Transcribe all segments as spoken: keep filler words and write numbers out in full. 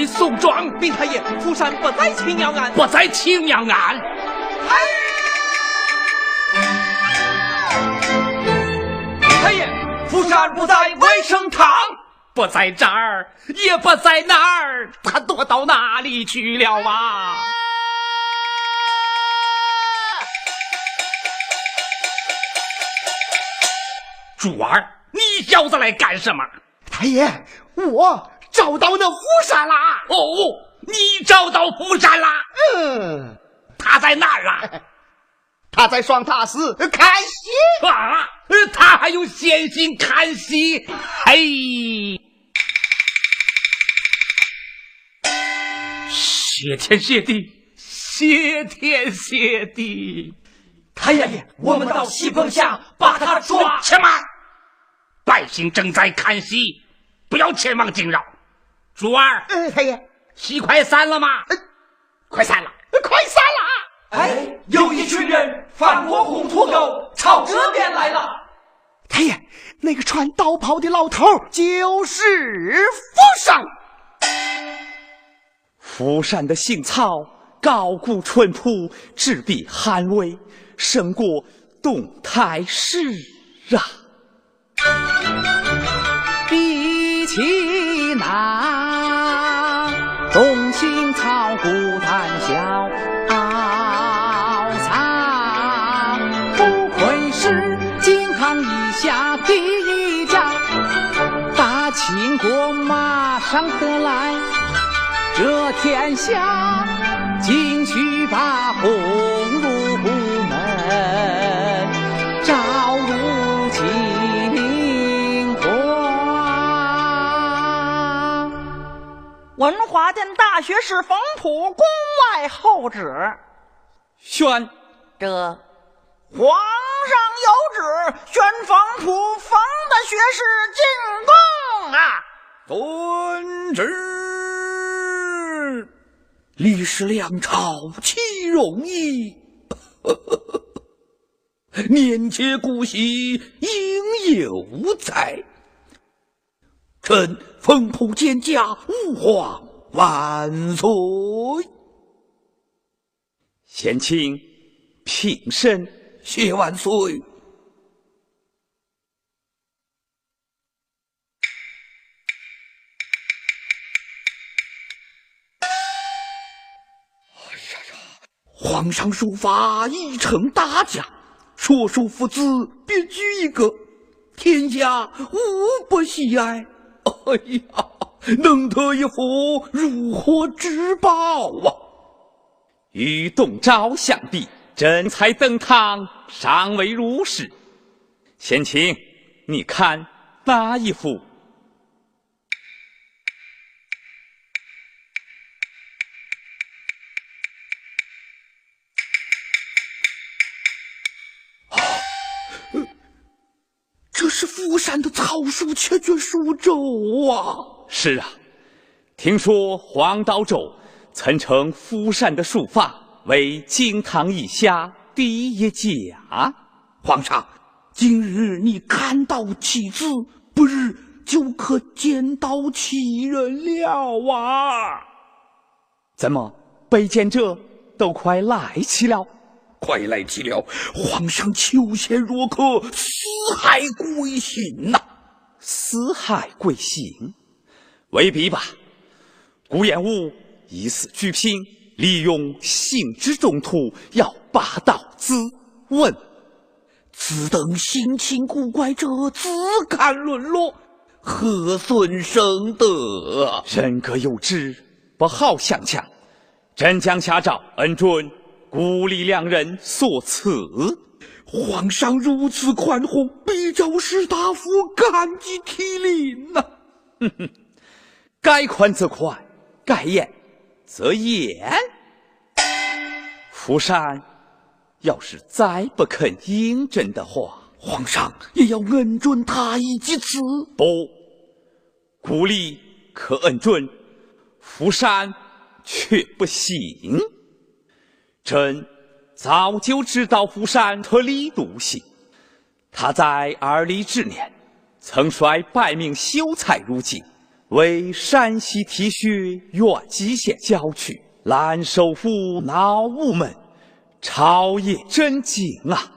送状。禀太爷，福山不在青鸟庵。不在青鸟庵？哎，太爷，福山不在威生堂。不在这儿，也不在那儿，他躲到哪里去了啊？珠儿，你叫他来干什么？太爷，我找到那福山啦。哦，你找到福山啦？嗯。他在哪儿啊？他在双塔寺看戏。啊，他还有闲心看戏？嘿，谢天谢地，谢天谢地！太爷，我们到戏棚下把他抓。且慢，百姓正在看戏，不要牵忙惊扰。珠儿，嗯，太爷。戏快散了吗？快散了，快散了！哎，有一群人翻过红土沟，朝这边来了。太爷，那个穿道袍的老头儿就是福山。福山的性操高过淳朴，质地寒微，胜过董太师啊。 比起那东行草古谈笑，不愧是金堂以下第一家。大清国马上得来，这天下 竟须把红炉门照入金花。文华殿大学士冯普宫外候旨。宣。这皇上有旨，宣冯普冯的学士进宫啊。遵旨。 历史两朝岂容易？念皆古稀应犹在。臣冯普见驾，吾皇万岁。贤卿，平身。谢万岁。 哎呀呀，皇上书法已成大家，说书夫子别具一格，天下无不喜爱。哎呀，能得一幅如获至宝啊！与董昭相比，朕才登堂尚未入仕。贤卿，你看那一幅。 这是福山的草书《七绝书咒》啊！是啊，听说黄道周曾称福山的书法为金堂以下第一家。皇上，今日你看到其字，不日就可见到其人了啊！ 怎么，卑贱者都快来齐了？快来齐了，皇上求贤若渴，四海归行呐！四海归行？未必吧。顾炎武以死拒拼，利用信之中途，要拔刀自刎。 此等新奇古怪者，自甘沦落，何损生德？人各有志，不好相强。朕将下诏恩准，鼓励两人所赐。皇上如此宽宏，必叫士大夫感激涕零呐。哼哼，该宽则宽，该严则严。福山 要是再不肯应朕的话，皇上也要恩准他一记子。不，鼓励可恩准，福山却不行。朕早就知道福山特立独行，他在而立之年，曾率百名秀才入京，为山西提须县蓟县郊区，兰寿府闹无门，朝野震惊啊！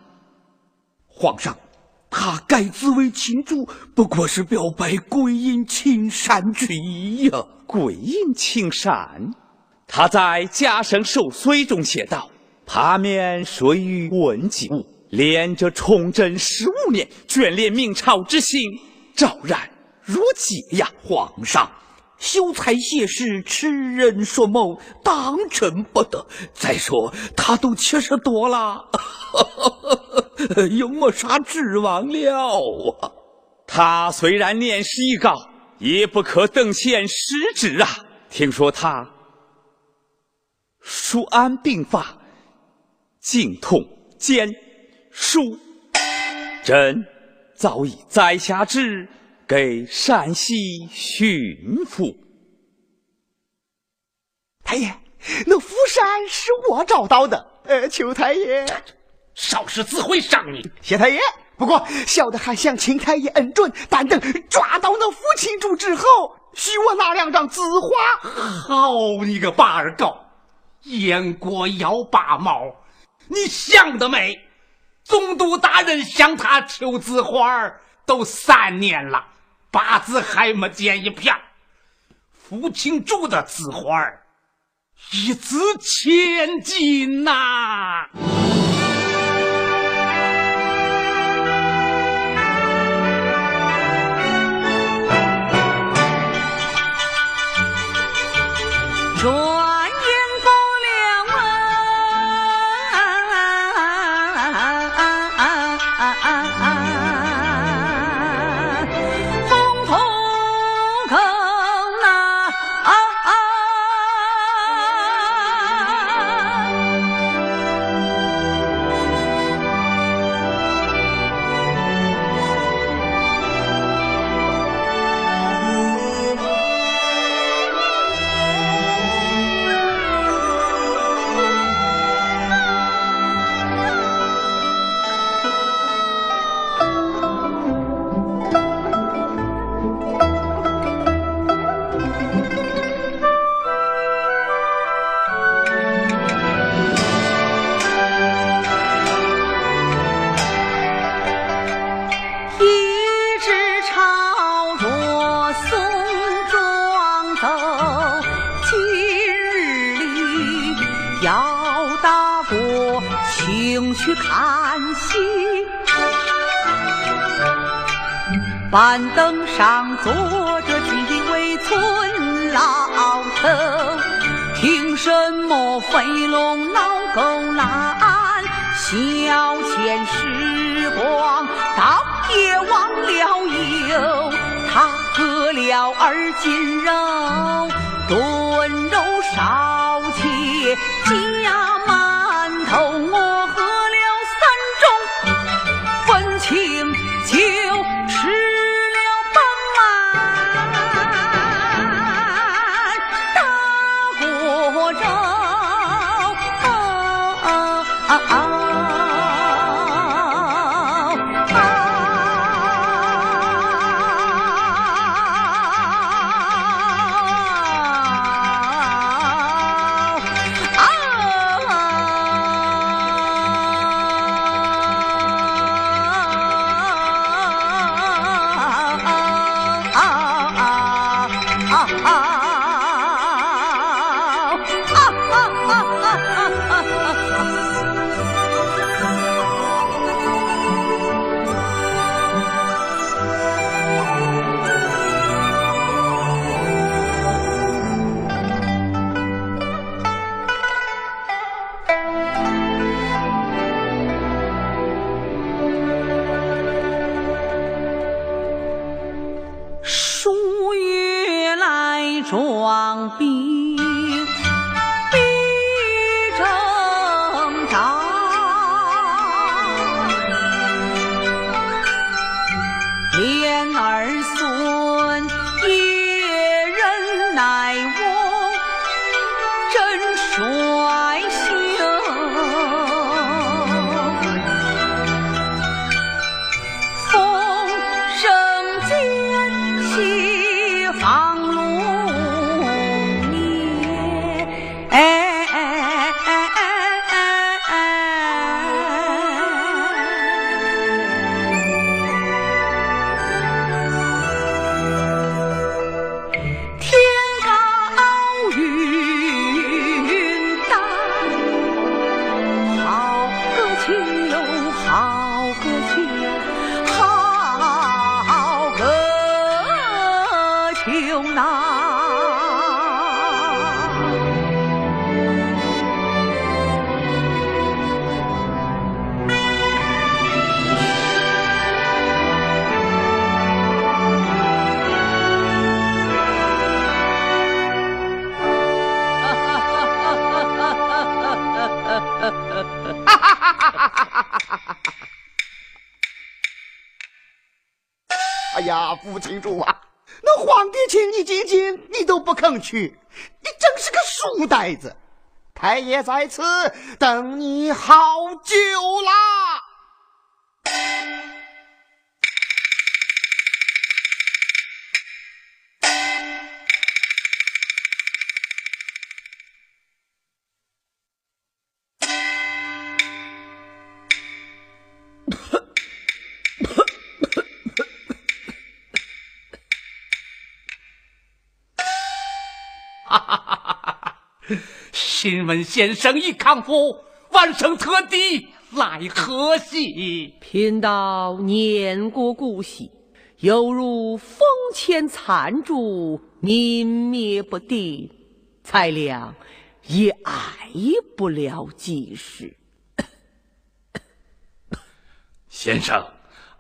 皇上，他改字为秦柱，不过是表白归隐青山去呀。归隐青山？他在嘉诚守岁中写道：“罢免谁与文纪物，连着崇祯十五年，眷恋明朝之心，昭然若揭呀。”皇上，秀才谢氏痴人说梦，当真不得。再说他都七十多了，又没啥指望了啊。他虽然年事已高，也不可等闲失职啊。听说他熟谙兵法，精通剑书，朕早已栽下旨，给山西巡抚。太爷，那符扇是我找到的，呃，求太爷。少使指挥上你。谢太爷，不过小的还想请太爷恩准，但等抓到那符青柱之后，许我拿两张字画。好你个巴尔告，燕国姚八猫，你想得美！总督大人向他求字画儿都三年了，八字还没见一撇儿。符青柱的字画儿，一字千金呐！哎呀，吴青珠啊，那皇帝请你进京，你都不肯去，你真是个书呆子。太爷在此等你好久啦。哈哈哈哈哈！新闻先生已康复，晚生特地来贺喜。贫道念过古稀，犹如风前残烛，明灭不定，才料也挨不了几时。先生，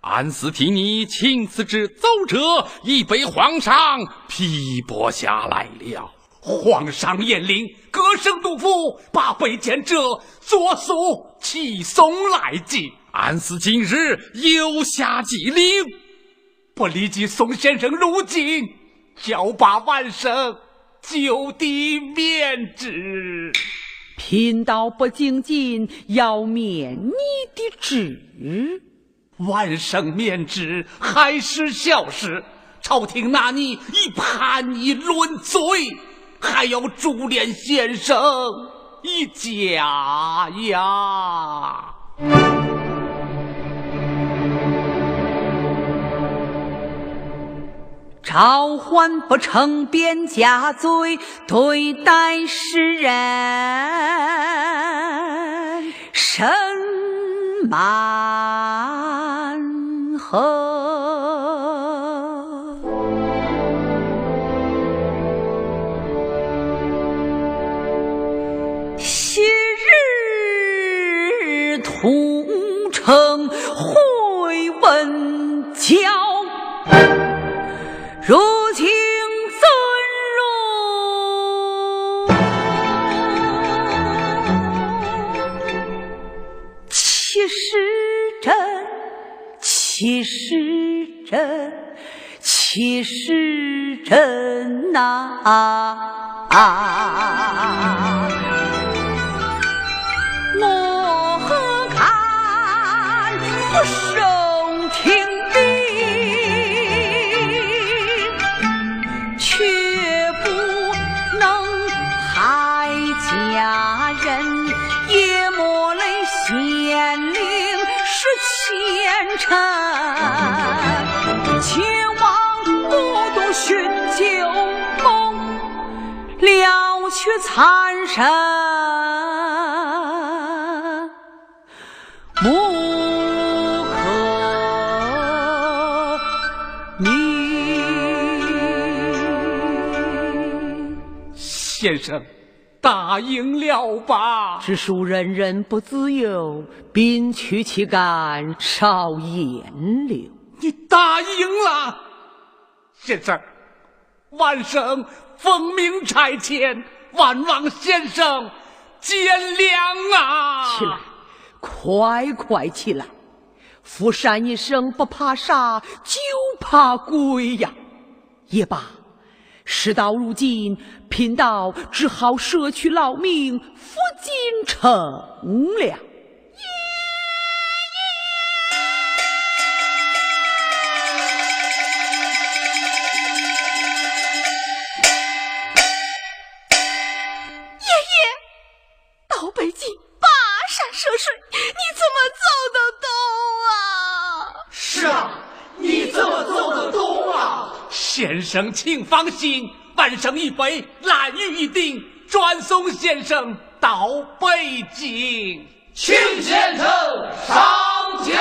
俺司听你请此旨奏折，已被皇上批驳下来了。皇上严令，各省督府把卑贱者着书起诉来即。俺司今日又下急令，不立即送先生入京， 叫罢晚生就地免职。贫道不进京，要免你的职。晚生免职还是小事，朝廷拿你以叛逆论罪，还要株连先生一家呀。 召唤不成，便加罪，对待世人甚蛮横。昔日同 臣悔问教，如今怎如？其实真，其实真， 其实真呐，我何敢不受听命，却不能害家人，也莫累贤令失 前程，前往古都寻旧梦，了却残生无可名。先生， 答应了吧？只恕人人不自由，并取其干，少言了。你答应了？贤侄儿，晚生奉命差遣，万望先生见谅啊！起来，快快起来！福山一生不怕杀，就怕鬼呀！ 也罢，事到如今，贫道只好舍去老命，赴京城了。爷爷， 到北京跋山涉水，你怎么走得动啊？是啊，你怎么走得动啊？先生请放心，晚生已备蓝雨一顶，专送先生到北京。请先生上轿。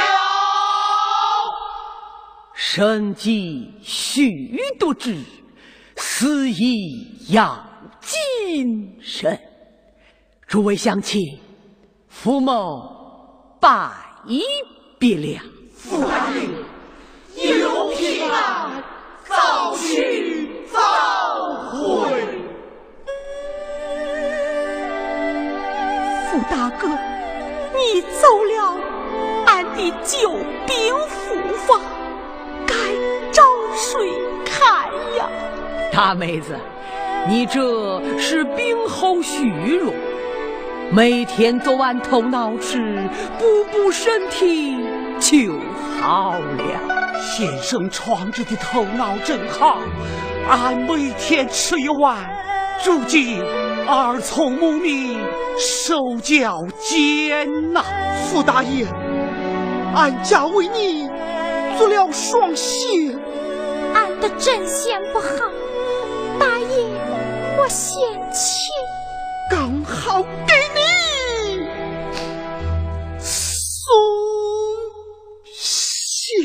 臣既许多旨，死亦要谨慎。 诸位乡亲，父母拜别了。父大人，一路平安，早去早回。顾大哥，你走了，俺的救兵无望，该找谁看呀？大妹子，你这是病后虚弱，每天多按头脑吃，补补身体就好了。先生创治的头脑真好，俺每天吃一丸，如今耳聪目明，手脚健呐。傅大爷，俺家为你做了双鞋，俺的针线不好，大爷，我嫌弃。刚好给你送鞋。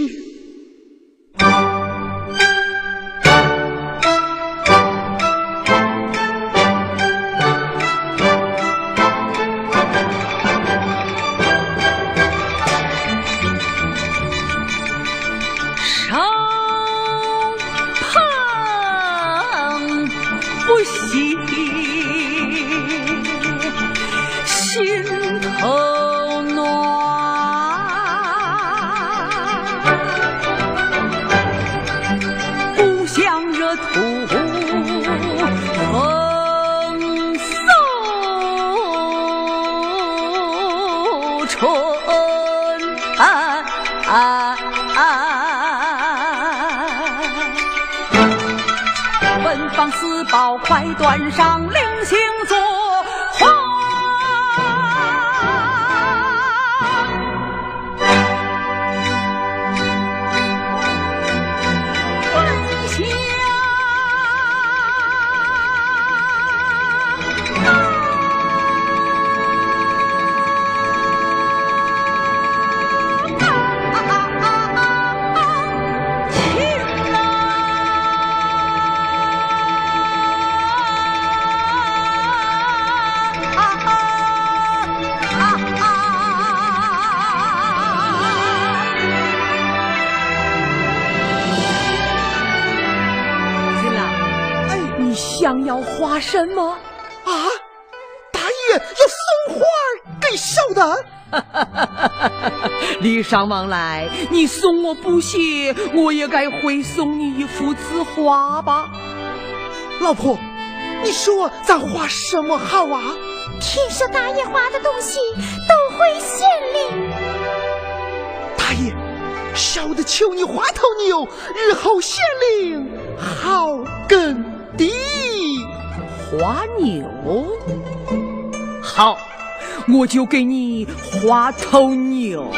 金兰，哎，你想要花什么？啊，大爷要送花儿给小的。礼尚往来，你送我布鞋，我也该回送你一幅字画吧。老婆，你说咱画什么好啊？听说大爷画的东西都会显灵。大爷，小的求你画头牛，日后显灵好耕地。画牛？好，我就给你画头牛。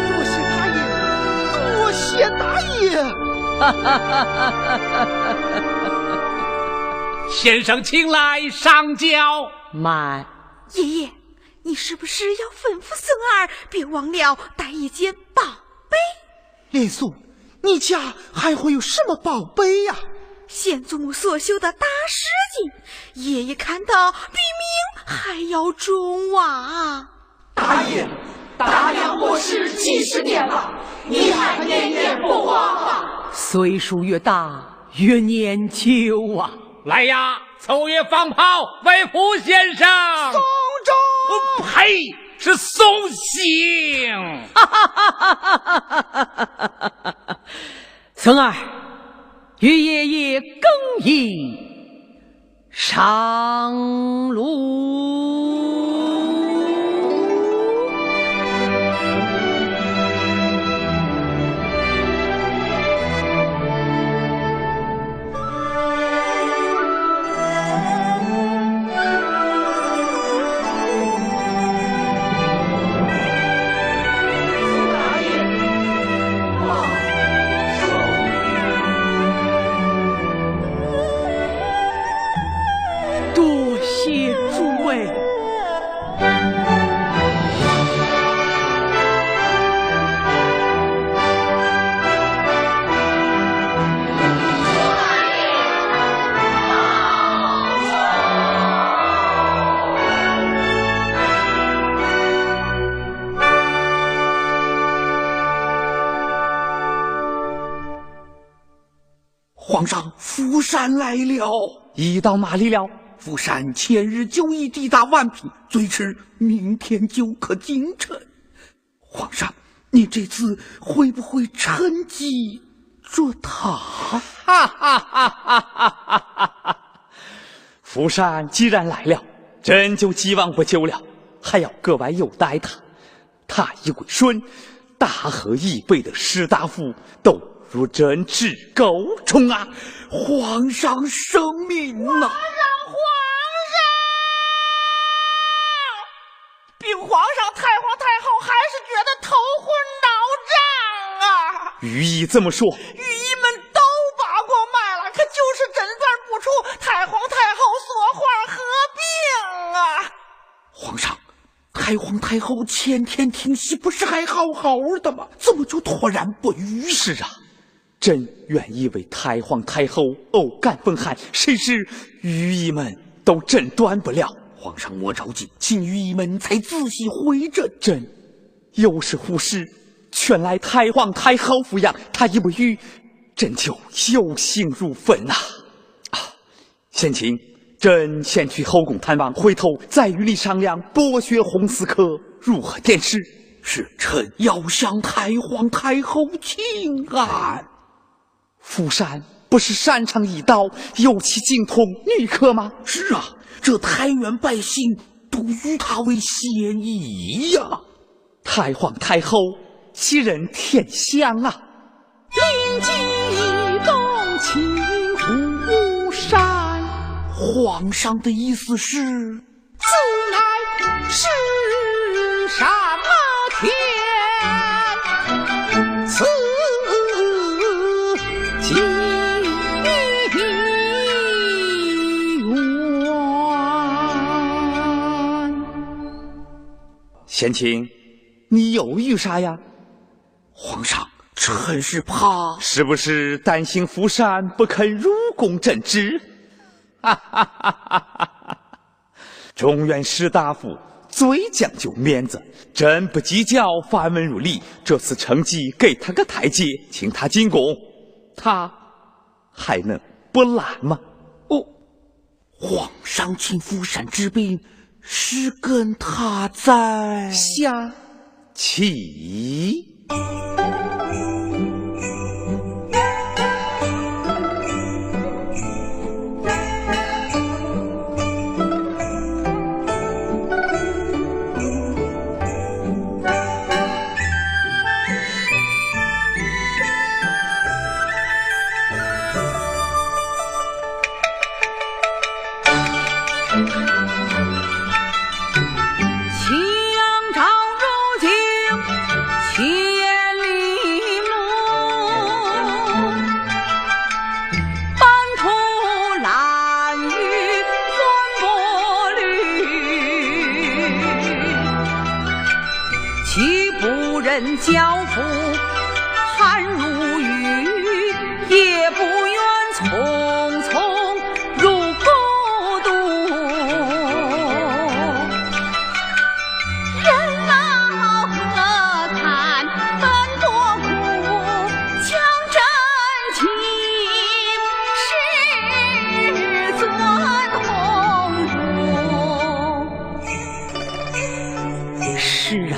多谢大爷，多谢大爷。先生，请来上轿。慢。爷爷，你是不是要吩咐孙儿别忘了带一件宝贝？ 连素，你家还会有什么宝贝呀？先祖母所绣的大诗经，爷爷看到比命还要重啊。大爷，大娘过世几十年了，你还念念不忘啊？岁数越大，越念旧啊。来呀，奏乐放炮，为父献上。送终。呃，呸！是送信。孙儿，与爷爷更衣上路。 多谢诸位。 皇上，福山来了。已到哪里了？福山前日就已抵达宛平，最迟明天就可进城。皇上，你这次会不会趁机捉他？哈哈哈哈哈哈！福山既然来了，朕就既往不咎了，还要格外优待他。 他一归顺，大和以北的士大夫都如朕至高宠啊！皇上圣明呐！皇上，皇上！禀皇上，太皇太后还是觉得头昏脑胀啊！御医怎么说？御医们都把过脉了，可就是诊断不出太皇太后所患何病啊！皇上， 太皇太后前天听戏不是还好好的吗？怎么就突然不愈？是啊，朕原以为太皇太后偶感风寒，谁知御医们都诊断不了。皇上莫着急，请御医们再仔细会诊。朕又是护士，劝来太皇太后敷药，她一不愈，朕就忧心如焚呐。啊， 先请，朕先去后宫探望，回头再与你商量博学鸿词科如何辨识。是，臣要向太皇太后请安。福山不是擅长医道，尤其精通女科吗？是啊，这太原百姓都誉他为仙医呀。 太皇太后，其人天香啊。皇上的意思是？贤卿，你又遇啥呀？ 皇上，臣是怕……是不是担心福山不肯入宫诊治？哈哈哈哈哈！中原士大夫最讲究面子，朕不计较繁文缛理，这次趁机给他个台阶，请他进宫，他还能不拦吗？哦， 皇上请福山治病，是跟他在下棋。是啊，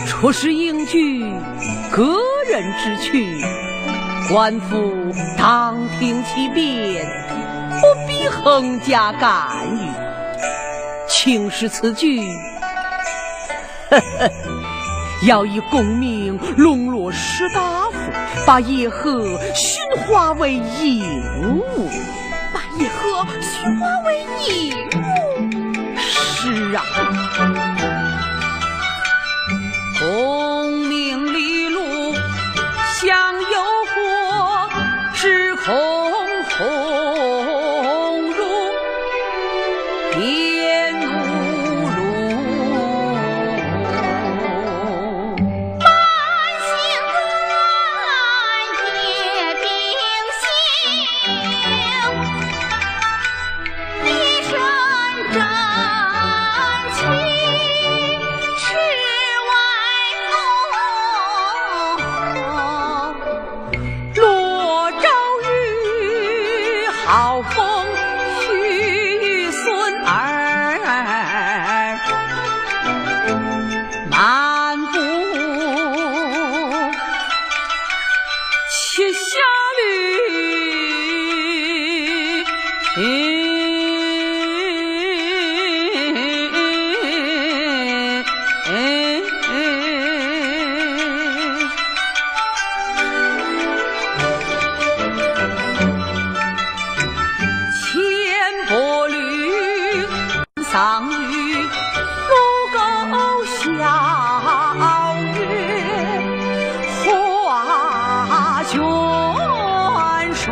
出使隐居，个人之趣，官府当听其便，不必横加干预。卿使此举，要以功名笼络士大夫，把叶赫驯化为鹦鹉。把叶赫驯化为鹦鹉？是啊。功名利禄享有过，只恐鸿儒变奴。 落朝雨，好风雨孙儿漫步七下里。 千步履，上与路高相约，花卷书。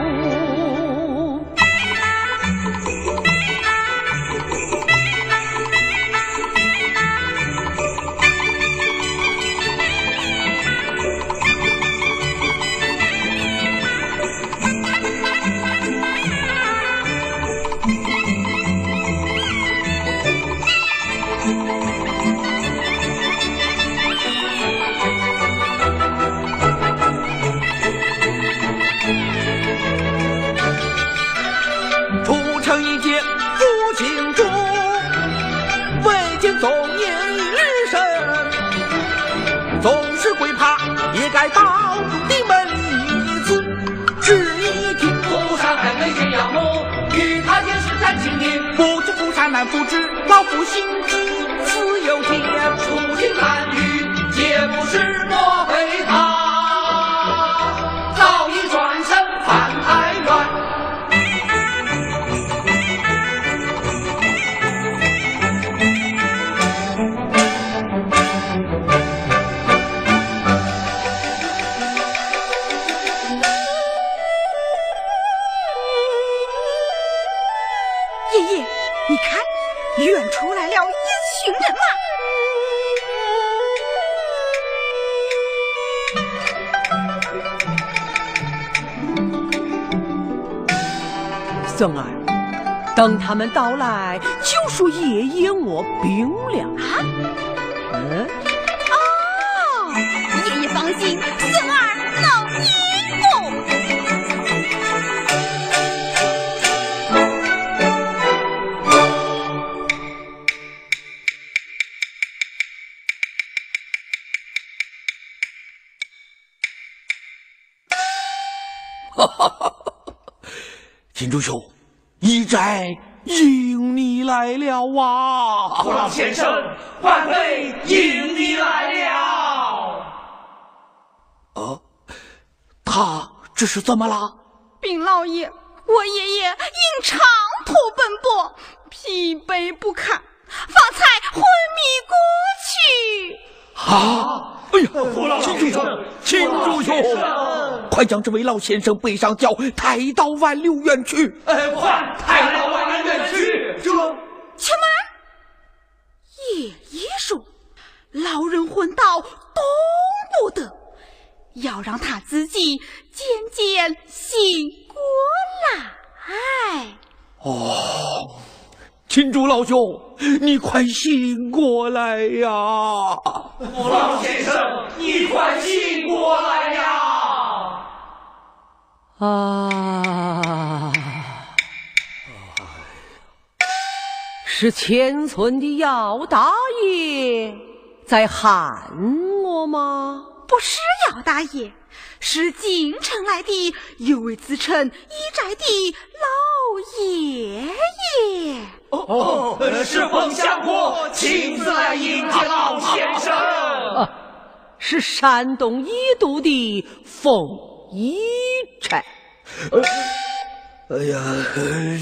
出城一见不清楚，未见踪影一声，总是会怕，也该到你的门一次。只一听，孤山海内悬崖木，与他前世战情定，不知浮山难浮之，老夫心机自有天。处心积虑，皆不是我回答，早已转身返太原。 爷爷，你看，远处来了一群人马。 孙儿，等他们到来，就说爷爷我病了。啊？嗯？哦，爷爷放心，孙儿闹你我。 哈哈哈！秦朱兄，驿站迎你来了啊！父老先生，晚辈迎你来了。啊，他这是怎么了？禀老爷，我爷爷因长途奔波，疲惫不堪， 方才昏迷过去。啊！哎呀，父老先生，秦朱兄，秦朱兄，快将这位老先生背上轿，抬到万柳园去。哎，快抬到万柳园去。这……且慢，爷爷说，老人昏倒动不得，要让他自己渐渐醒过来。哦， 秦朱老兄，你快醒过来呀！父老先生，你快醒过来呀！啊，是千寸的姚大爷，在喊我吗？不是，姚大爷，是进城来的有位自称驿斋的老爷爷。哦，是冯相国亲自来迎接老先生。啊，是山东驿都的冯驿斋。哎呀，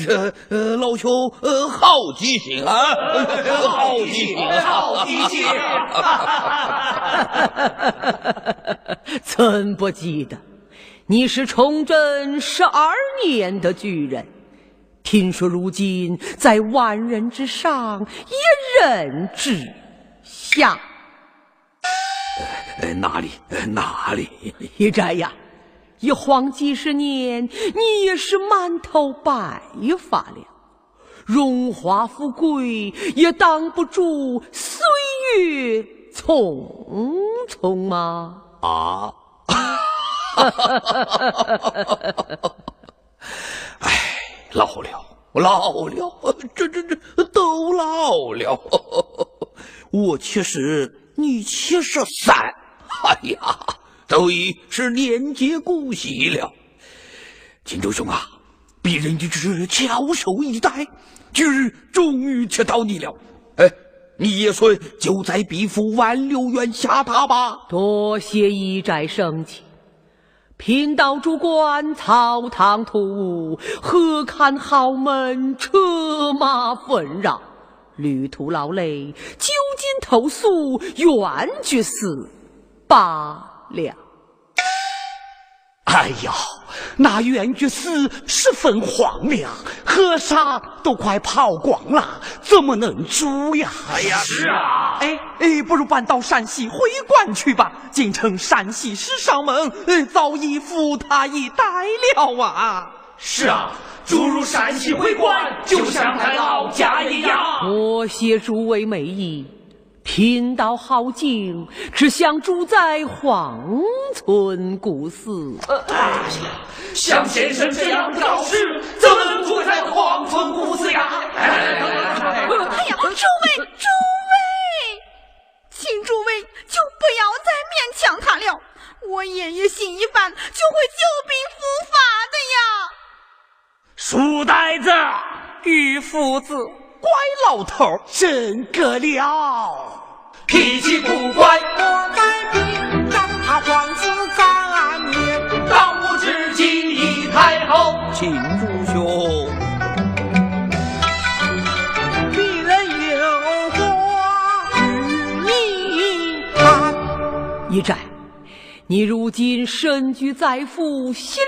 这呃老兄，呃，好记性啊，好记性，好记性。怎不记得？你是崇祯十二年的举人，听说如今在万人之上，一人之下。呃，哪里？呃，哪里？驿斋呀，一晃几十年，你也是满头白发了，荣华富贵也挡不住岁月匆匆吗？啊！哎，老了，老了，这这这都老了。我七十，你七十三，哎呀，都已是年节古稀了。秦州兄啊，鄙人一直翘首以待，今日终于吃到你了。哎，你爷孙就在彼府挽留园下榻吧。多谢驿斋盛情。 贫道主管草堂土屋，何堪豪门车马纷扰，旅途劳累，就近投宿圆觉寺罢了。哎呦，那圆觉寺十分荒凉，和尚都快跑光了，怎么能住呀？哎呀，是啊。哎哎，不如搬到山西会馆去吧。 进城山西十三门，呃，早已付他一带了啊。是啊，住入山西会馆，就像在老家一样。多谢诸位美意，贫道好径，只想住在荒村孤寺。哎呀，像先生这样的高士，怎么能住在荒村孤寺呀？哎呀，诸位，诸位。 请诸位就不要再勉强他了，我爷爷醒一番就会旧病复发的呀。书呆子，于夫子，乖老头儿，真个了。脾气古怪，我在平江他皇子三年，当务之急一太后。秦诸兄。 驿斋，你如今身居宰府，喜气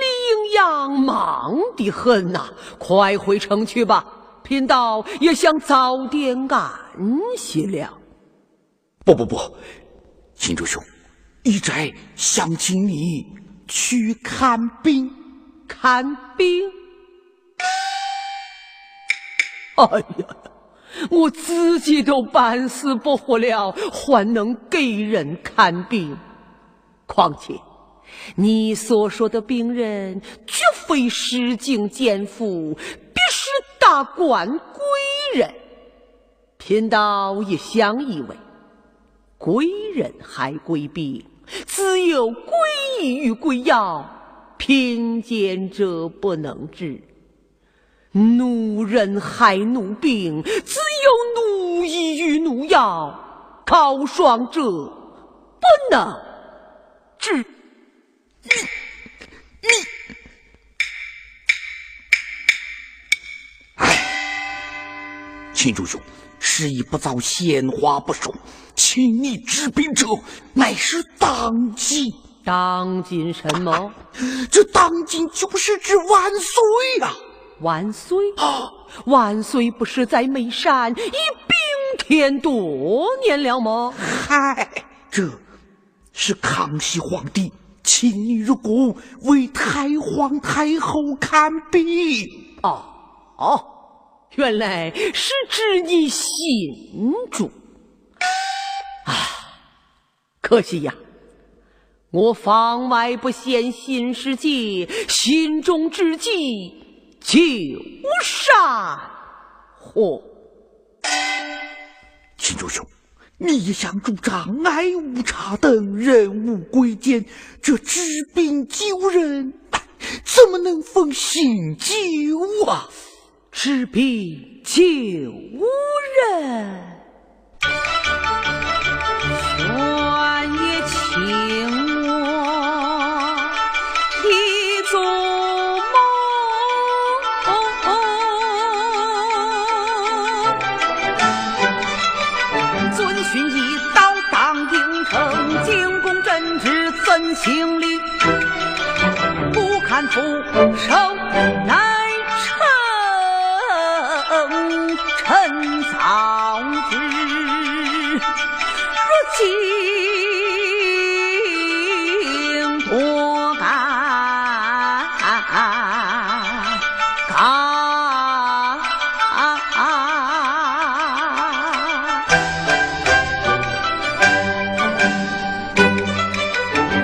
洋洋，忙得很呐，快回城去吧。贫道也想早点安息了。不不不，秦诸兄，驿斋想请你去看病。看病？哎呀！ 我自己都半死不活了，还能给人看病？况且，你所说的病人，绝非市井贱妇，必是达官贵人。贫道一向以为，贵人害贵病，只有贵医与贵药，贫贱者不能治。 奴人害奴病，只有奴医与奴药，高尚者不能治。哎，秦诸兄，时已不早，闲话不说，请你治病者，乃是当今。 当今什么？这当今就是指万岁呀！万岁？啊，万岁不是在眉山已病添多年了吗？嗨，这是康熙皇帝亲御故为太皇太后看病。哦，原来是指你信主。啊， 可惜呀，我方外不显心事介，心中之计就善火。秦诸兄，你一向主张爱无差等，人无贵贱，这治病救人，怎么能分新旧啊？治病救人，全也请我一做梦。 遵循一道当应承，进宫圣旨怎行礼？不堪俯首难成陈造之，如今不敢。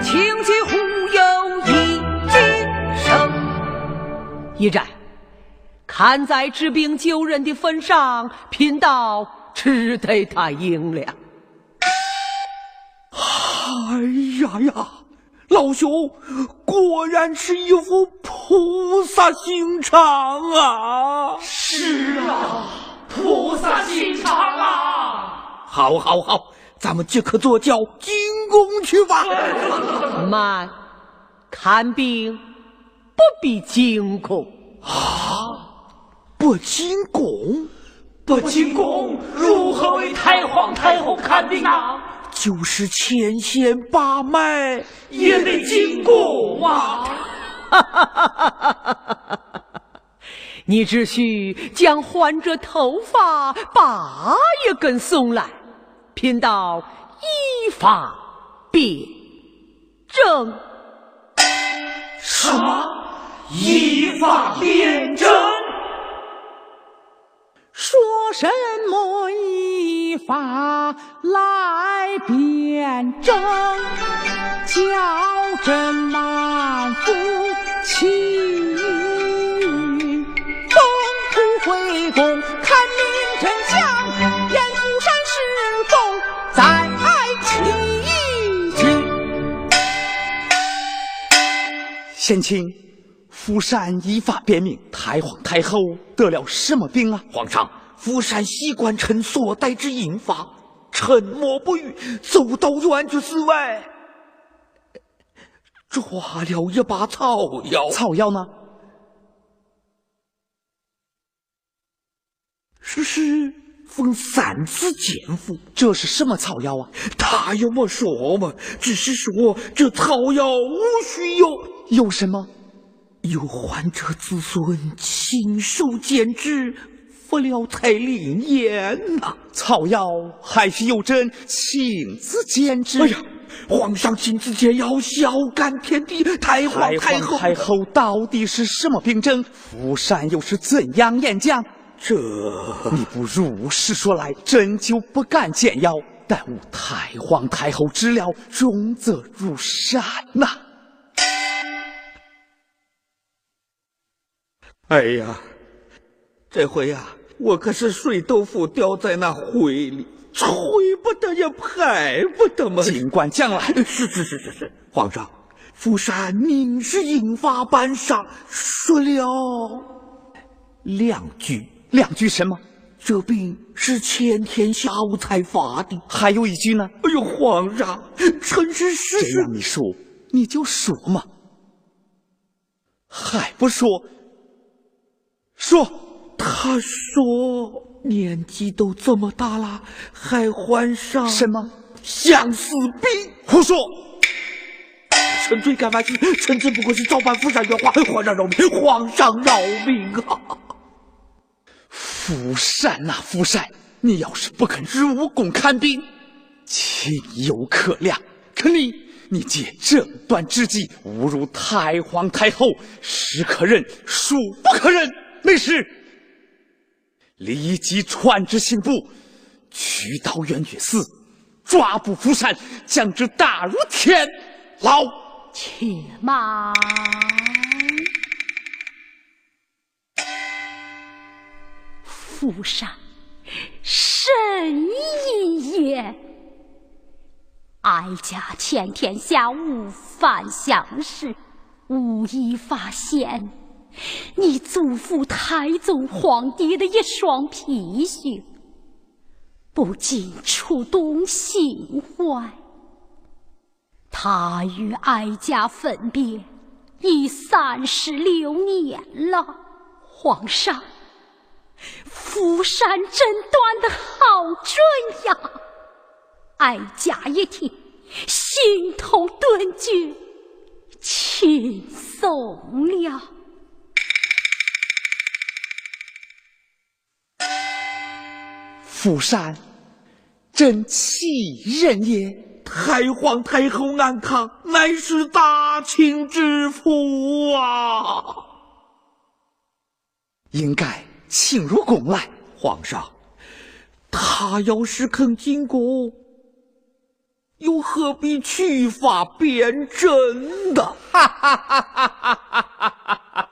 请记护佑一声。一展，看在治病救人的份上，贫道只得答应了。哎呀呀， 老兄，果然是一副菩萨心肠啊！是啊，菩萨心肠啊！好，好，好，咱们即刻坐轿进宫去吧。慢，看病不必进宫。啊？ 不进宫？不进宫，如何为太皇太后看病啊？就是牵线把脉也得进宫啊。你只需将患者头发拔一根松来，贫道依法辨 证。什么？依法辨证？说什么依法来辨证？叫朕满腹情。 奉途回宫，看明真相，验夫善是否在其境。贤卿，夫善依法辨明，太皇太后得了什么病啊？皇上，夫善习惯臣所带之印法，沉默不语，走到院子之外，抓了一把草药。草药呢？ 说是分散子煎服。这是什么草药啊？他又没说嘛，只是说这草药无需药。有什么？有患者子孙亲手煎制，服了才灵验呐。草药还需有朕亲自煎制？哎呀，皇上亲自煎药，孝感天地，太皇太后。太皇太后到底是什么病症？ 夫善又是怎样验证？这……你不如实说来，朕就不敢煎药，耽误太皇太后治疗，重则入禅呐。哎呀，这回呀，我可是水豆腐掉在那灰里，吹不得也拍不得嘛。尽管讲来。是，是，是，是，是，皇上， 夫善明是印法半晌，说了两句。两句什么？这病是前天下午才发的。还有一句呢？哎呦，皇上，臣是实实……谁让你说，你就说嘛。还不说？ 说。他说，年纪都这么大了，还患上什么？相思病。胡说！臣罪该万死，臣只不过是照搬夫善原话，皇上饶命，皇上饶命啊！夫善呐，夫善，你要是不肯入宫看病， 情有可谅，可你，你借这段之机侮辱太皇太后，孰可忍，孰不可忍？没事，立即传旨刑部，取刀圆觉寺，抓捕夫善，将之打入天牢。且慢。 夫善，慎一言。哀家前天下午返乡时，无意发现你祖父太宗皇帝的一双貔貅，不禁触动心怀。他与哀家分别已三十六年了。皇上，福山真断得好准呀！哀家一听，心头顿觉轻松了。福山，真其人也？太皇太后安康，乃是大清之福啊！ 应该请入宫来。皇上，他要是肯进宫，又何必取法辨朕呢？哈哈哈哈哈哈！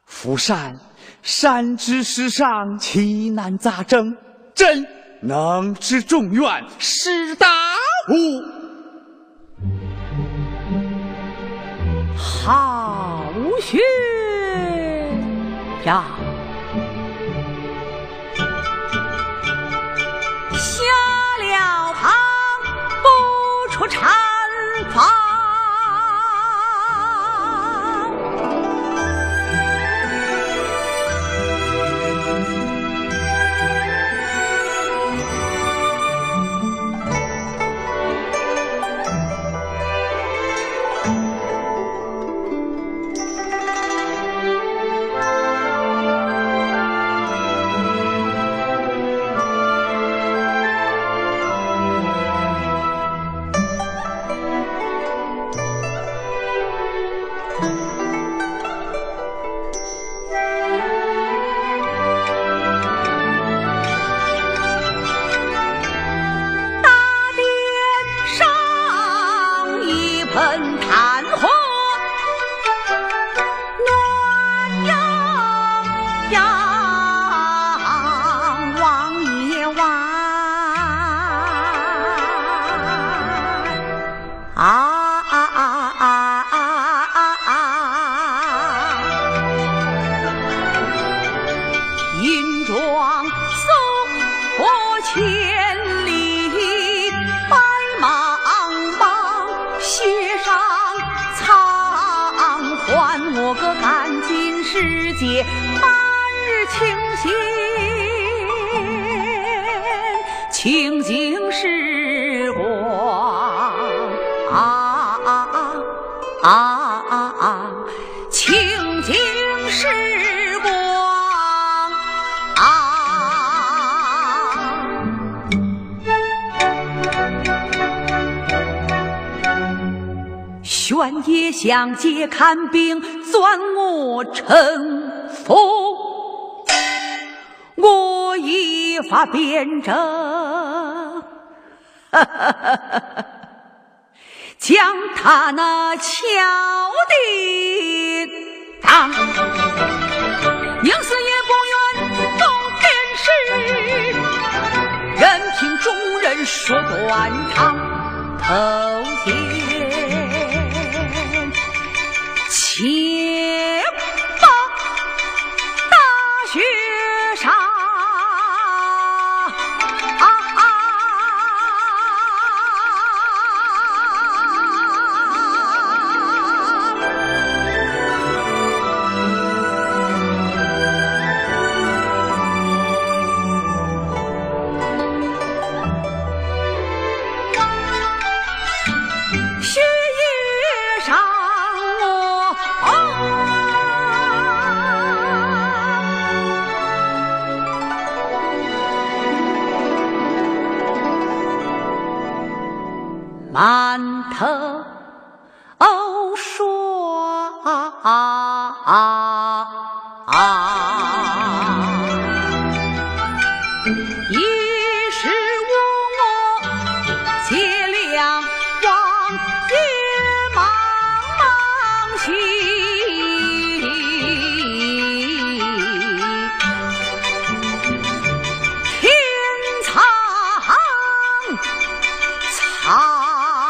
福山，善治世上，奇难杂症，朕能治中原，事大乎？ 好些呀！下了堂，不出禅房。 大殿上一盆炭火，暖洋洋望一望。 啊啊啊啊啊啊！银装素裹千里，白茫茫雪上苍欢，我个赶尽世界满儿清闲。 清静时光，啊啊啊啊啊，清静时光啊。玄烨相借看病，钻我城府。 我一发辩证，将他那敲定当。宁死也不愿动天师，任凭众人说断肠。头前 且把大雪上啊，雪也上我。 满头霜。一时我借两光，夜茫茫醒，天苍苍。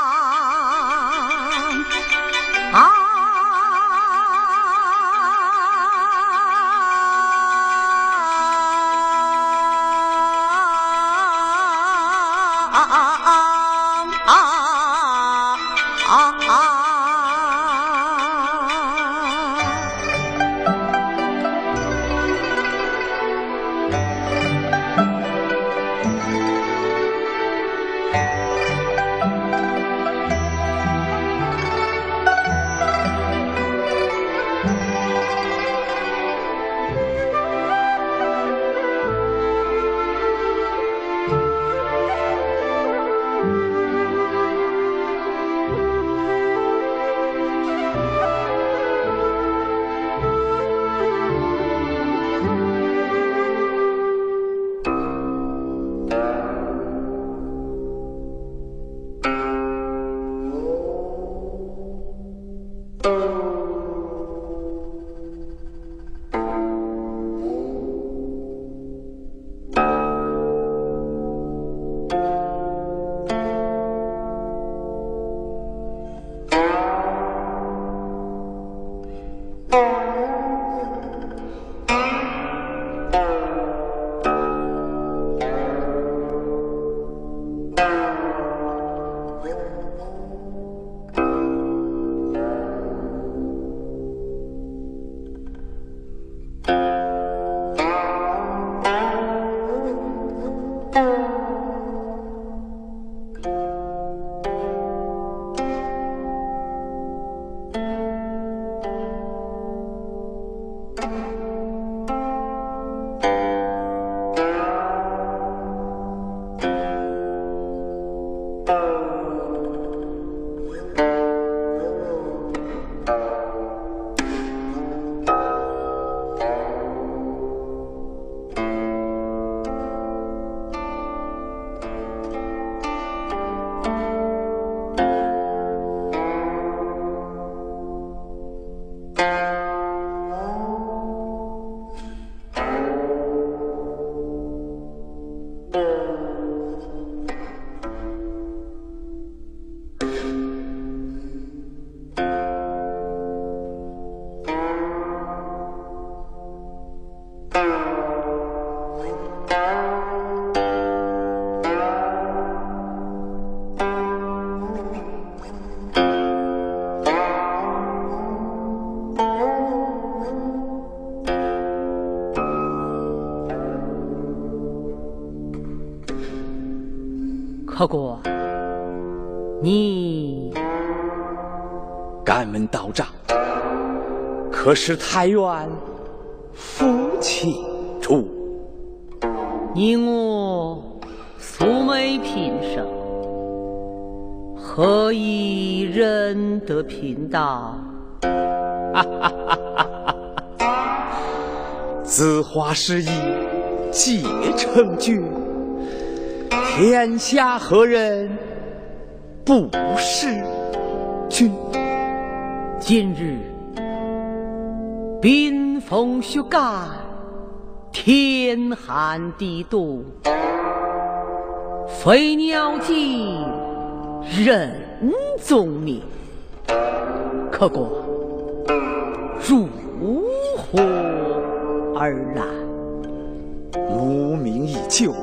客官，你……敢问道长，可是太原府请住？你我素昧平生，何以认得贫道？自花时以继成君，天下何人不识君？今日冰封雪盖，天寒地冻，飞鸟尽，人踪灭。客官，如何而来？无名已久，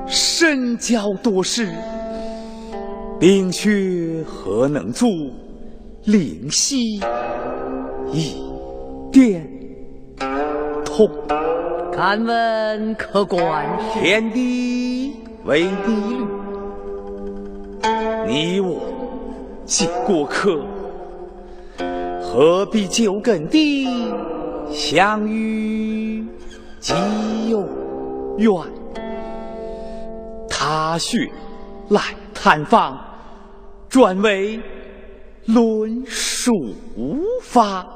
身交多事，冰雪何能阻，灵犀一点通。敢问客官是……天地为你旅，你我皆过客，何必久更地相遇及远？踏雪来探访，专为论书法。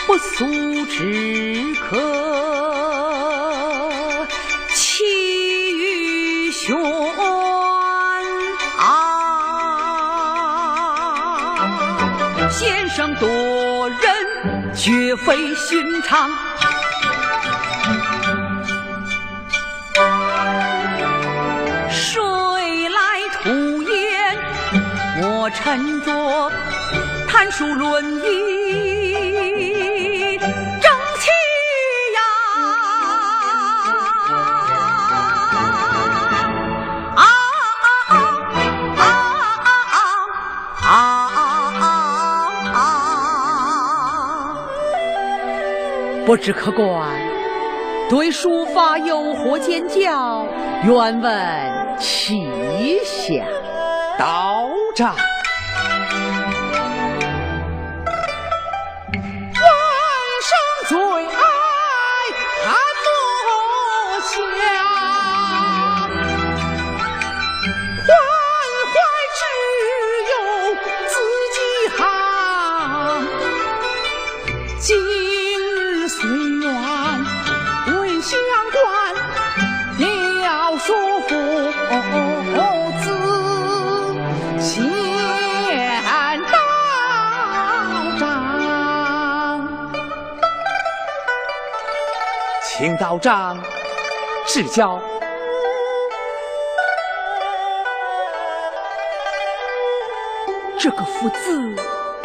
不速之客，岂与选啊？先生夺人，绝非寻常。 谁来吐言？我斟酌谈书论艺，正气呀！啊啊啊啊啊啊啊！不知客官对书法有何见教？愿闻其详。道长。 请道长指教。这个夫子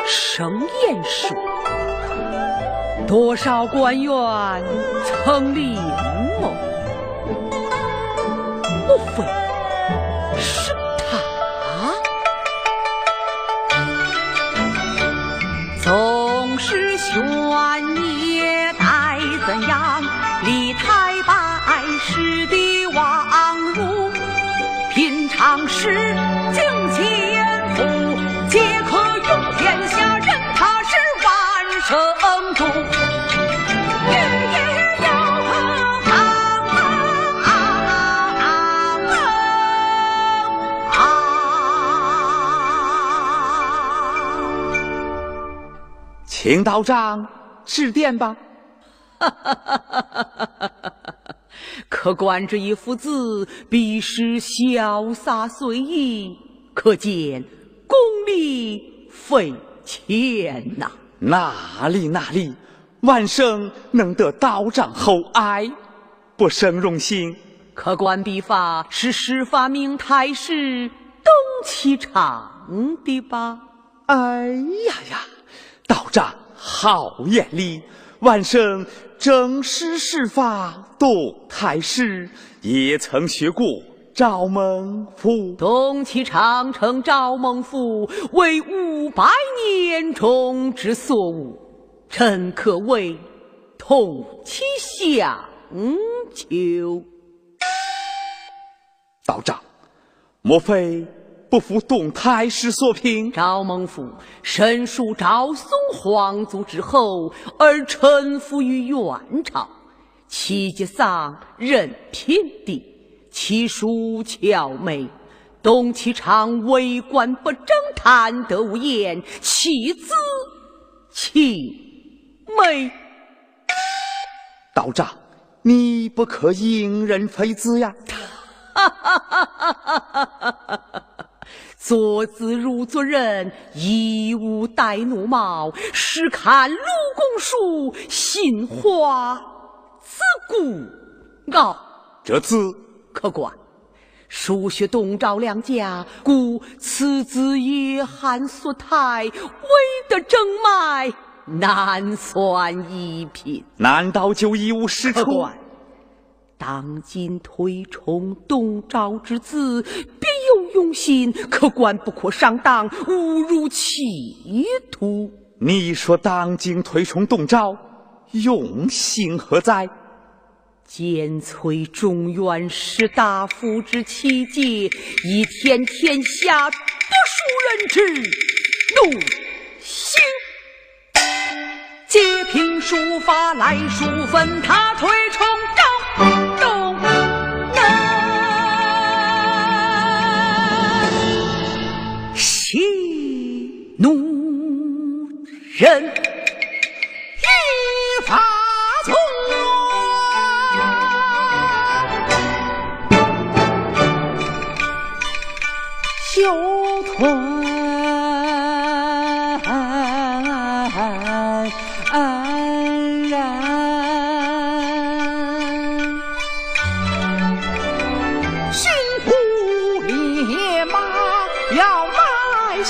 甚眼熟，多少官员曾临我。 莫非是他？请道长指点吧。 客官这一夫子，必是潇洒随意，可见功力非浅呐。哪里哪里，晚生能得道长厚爱，不胜荣幸。客官笔法是师法明太师董其昌的吧？ 哎呀呀，道长好眼力，晚生正是师法董太师，也曾学过赵孟俯。董其昌称赵孟俯为五百年中之所悟，真可谓同气相嗯，就。道长，莫非不服董太师所聘？赵孟俯，身属赵宋皇族之后，而臣服于元朝，其节丧任嫔的，其属巧妹。董其昌为官不正，贪得无厌，岂知其妹。 道长，你不可因人废子呀！作子如作人，一无带奴貌，试看鲁公叔，心花自古傲。这字……客官， 数学董赵两家，故此子也含宿胎，未得正脉，难算一品。难道就一无是处？客官，当今推崇董赵之子，必有用心，客官不可上当，误入歧途。你说当今推崇董赵，用心何在？ 奸崔中原，士大夫之气节，以添天下读书人之怒心。借凭书法来书分，他推崇赵董，那喜怒人。 一发作，休退人。心腹烈马要耐心。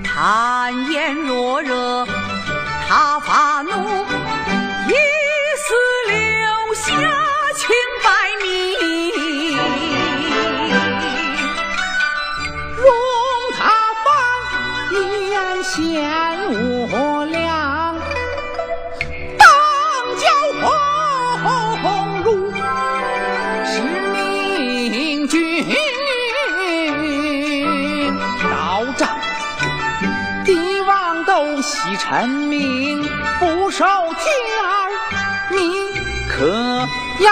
坦言若惹他发怒，一死留下清白名。容他翻面陷我梁，当交鸿胪之命君。道长，帝王都系臣民，俯首帖耳，你可要